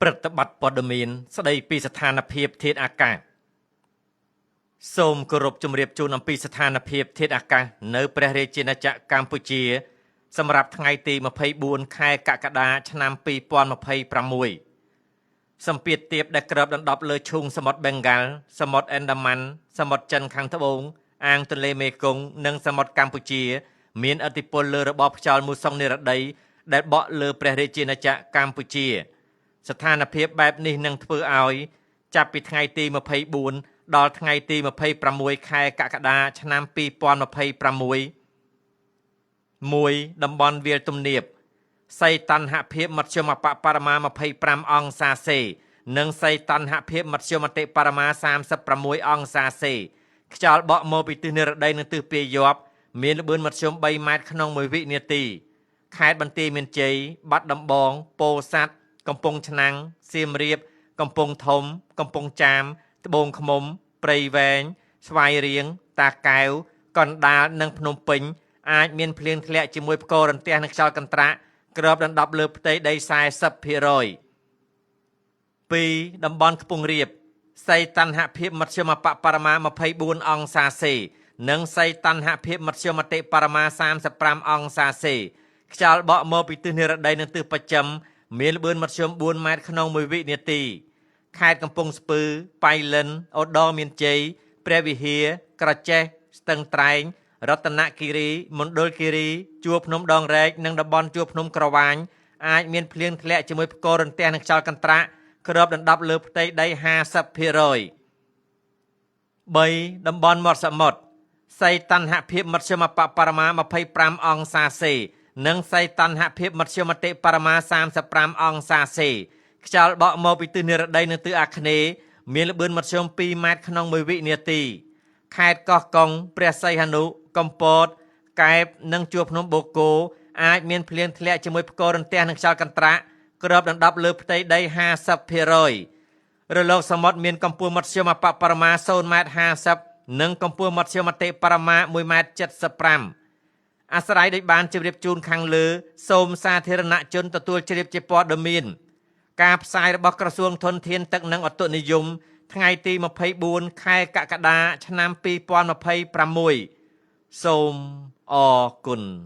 ព្រឹត្តិបត្រព័ត៌មានស្ដីពីស្ថានភាពធាតុអាកាសសូមគោរពជម្រាបជូនអំពីស្ថានភាពធាតុអាកាសនៅព្រះរាជាណាចក្រកម្ពុជា សម្រាប់ថ្ងៃទី24ខែកក្កដាឆ្នាំ2026សម្ពាធទាបដែលគ្របដណ្ដប់លើឈូងសមុទ្របេងហ្គាល់សមុទ្រអេនដាម៉ាន់សមុទ្រចិនខាងត្បូងអាងទន្លេមេគង្គនិងសមុទ្រកម្ពុជា មានឥទ្ធិពលលើរបបខ្យល់មូសុងនិរតីដែលបក់លើព្រះរាជាណាចក្រកម្ពុជា ស្ថានភាពបែបនេះនឹងធ្វើឲ្យចាប់ពីថ្ងៃទី24ដល់ថ្ងៃទី26ខែកក្កដាឆ្នាំ2026 1តំបន់វាលទំនាបសីតុណ្ហភាពមធ្យមអបបរមា25អង្សាសេ និងសីតុណ្ហភាពមធ្យមតិបរមា36អង្សាសេខ្យល់បក់មកពីទិសនិរតីនិងទិសពាយ័ព្យមានល្បឿនមធ្យម3ម៉ែត្រក្នុង1វិនាទីខេត្តបន្ទាយមានជ័យបាត់ដំបងពោធិ៍សាត់កំពង់ឆ្នាំងសៀមរាបកំពង់ធំកំពង់ចាមត្បូងឃ្មុំព្រៃវែងស្វាយរៀងតាកែវកណ្ដាលនិងភ្នំពេញអាចមានភ្លៀងធ្លាក់ជាមួយផ្គររន្ទះនិងខ្យល់កន្ត្រាក់គ្របដណ្ដប់លើផ្ទៃដី40% 2តំបន់ខ្ពង់រាបសីតុណ្ហភាពមធ្យមអបបរមា24អង្សាសេនិងសីតុណ្ហភាពមធ្យមតិបរមា35អង្សាសេខ្យល់បក់មកពីទិសនិរតីនិងទិសបស្ចិមមានល្បឿនមធ្យម4ម៉ែត្រក្នុង1វិនាទីខេត្តកំពង់ស្ពឺប៉ៃលិនឧត្តរមានជ័យព្រះវិហារក្រចេះស្ទឹងត្រែងរតនគិរីមណ្ឌលគិរីជួរភ្នំដងរែកនិងតំបន់ជួរភ្នំក្រវាញអាចមានភ្លៀងធ្លាក់ជាមួយផ្គររន្ទះនិងខ្យល់កន្ត្រាក់គ្របដណ្ដប់លើផ្ទៃដី50% 3តំបន់មាត់សមុទ្រសីតុណ្ហភាពមធ្យមអបបរមា25អង្សាសេនិងសីតុណ្ហភាពមធ្យមតិបរមា35អង្សាសេខ្យល់បក់មកពីទិសនិរតីនិងទិសអាគ្នេយ៍មានល្បឿនមធ្យម2ម៉ែត្រក្នុង1វិនាទីខេត្តកោះកុងព្រះសីហនុកំពតកែបនិងជួរភ្នំបូកគោអាចមានភ្លៀងធ្លាក់ជាមួយផ្គររន្ទះនិងខ្យល់កន្ត្រាក់គ្របដណ្ដប់លើផ្ទៃដី50%រលកសមុទ្រមានកម្ពស់មធ្យមអបបរមា0.50ម៉ែត្រនិងកម្ពស់មធ្យមតិបរមា1.75ម៉ែត្រអាស្រ័យដោយបានជម្រាបជូនខាងលើសូមសាធារណជនទទួលជ្រាបជាព័ត៌មានការផ្សាយរបស់ក្រសួងធនធានទឹកនិងឧតុនិយមថ្ងៃទី24ខែកក្កដាឆ្នាំ2026សូមអរគុណ។